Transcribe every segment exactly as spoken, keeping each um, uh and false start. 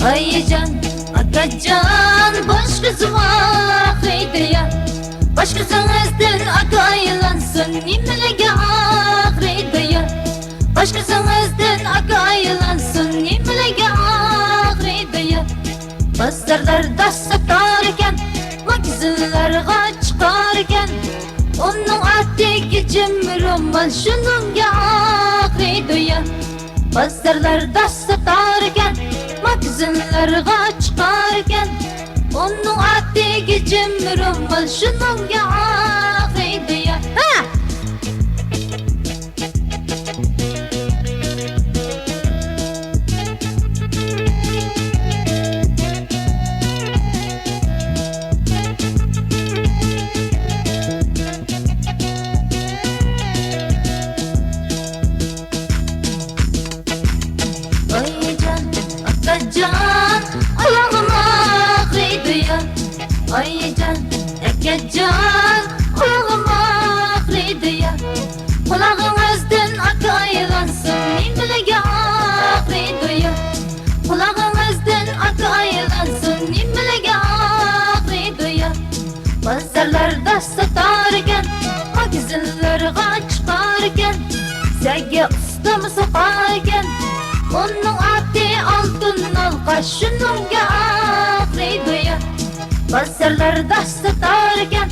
ئايجان، ئاكاجان، باش كۆزۈم ئاغرىيدۇ يا. باش كۆزىڭىزدىن ئاكا ئايلانسۇن، نېمىلىگە ئاغرىيدۇ يا؟ باش كۆزىڭىزدىن ئاكا ئايلانسۇن، نېمىلىگە ئاغرىيدۇ يا؟ بازارلاردا ساتاركەن، ماگىزىنلارغا چىقاركەن، ئۇنىڭ ئاتى گىجىم رومال، شۇنىڭغا ئاغرىيدۇ يا. بازارلاردا ساتاركەن، ماگىزىنلارغا چىقاركەن، ئۇنىڭ ئاتى گىجىم رومال، شۇنىڭغا ئاغرىيدۇ يا. ھە! ئايجان، ئاكاجان، ئاياغىم ئاغرىيدۇ يا. ئايجان، ئاكاجان، ئاياغىم ئاغرىيدۇ يا. قۇلاقىڭىزدىن ئاكا ئايلانسۇن، نېمىلىگە ئاغرىيدۇ يا؟ قۇلاقىڭىزدىن ئاكا ئايلانسۇن، نېمىلىگە ئاغرىيدۇ يا؟ بازارلاردا ساتاركەن، ماگىزىنلارغا چىقاركەن، سەگە ئۇستام سوقاركەن، ئۇنىڭ ئاتى ئالتۇن ئالقا، شۇنىڭغا ئاغرىيدۇ يا. بازارلاردا ساتاركەن،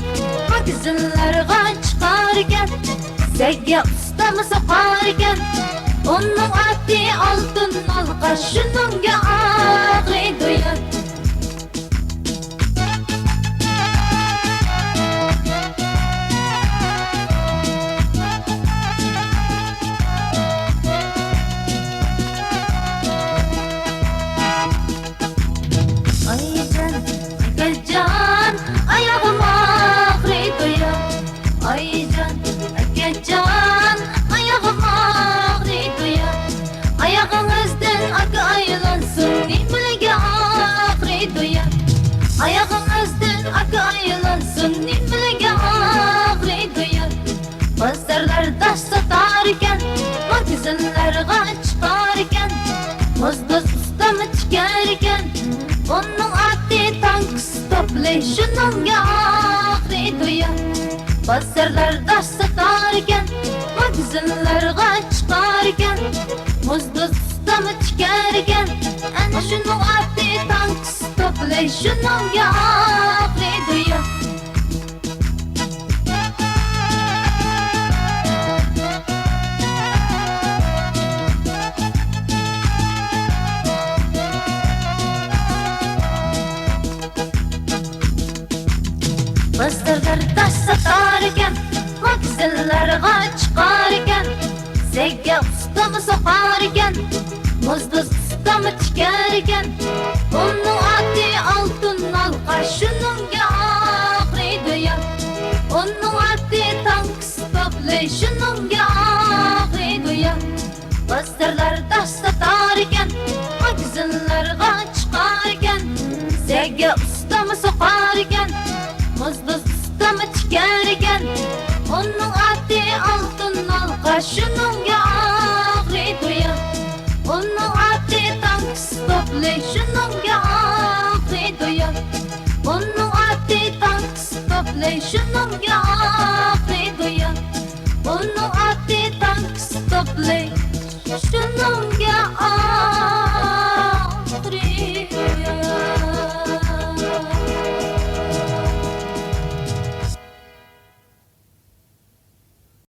ماگىزىنلارغا چىقاركەن، سەگە ئۇستام سوقاركەن، ئۇنىڭ ئاتى ئالتۇن ئالقا، شۇنىڭغا ئاغرىيدۇ يا. ئايجان، ئاكاجان، ئاياغىم ئاغرىيدۇ يا. ئايجان، ئاكاجان، ئاياغىم ئاغرىيدۇ يا. ئاياغىڭىزدىن ئاكا ئايلانسۇن، نېمىلىگە ئاغرىيدۇ يا؟ ئاياغىڭىزدىن ئاكا ئايلانسۇن، نېمىلىگە ئاغرىيدۇ يا؟ بازارلاردا ساتاركەن، ماگىزىنلارغا چىقاركەن، موزدۇز ئۇستام تىكەركەن، ئۇنىڭ ئاتى تانكىس توپلى، شۇنىڭغا ئاغرىيدۇ يا. بازارلاردا ساتاركەن، ماگىزىنلارغا چىقاركەن، موزدۇز ئۇستام تىكەركەن، ئەنە شۇنىڭ ئاتى تانكىس توپلى، شۇنىڭغا ئاغرىيدۇ يا. بازارلاردا ساتاركەن، ماگىزىنلارغا چىقاركەن، سەگە ئۇستام سوقاركەن، موزدۇز ئۇستام تىكەركەن، ئۇنىڭ ئاتى ئالتۇن ئالقا، شۇنىڭغا ئاغرىيدۇ يا. ئۇنىڭ ئاتى تانكىس توپلى، شۇنىڭغا ئاغرىيدۇ يا. بازارلاردا ساتاركەن، ماگىزىنلارغا چىقاركەن، سەگە ئۇستام سوقاركەن، موزدۇز ئۇستام تىكەركەن، ئۇنىڭ ئاتى ئالتۇن ئالقا، شۇنىڭغا ئاغرىيدۇ يا. ئۇنىڭ ئاتى تانكىس توپلى، شۇنىڭغا ئاغرىيدۇ يا. ئۇنىڭ ئاتى تانكىس توپلى، شۇنىڭغا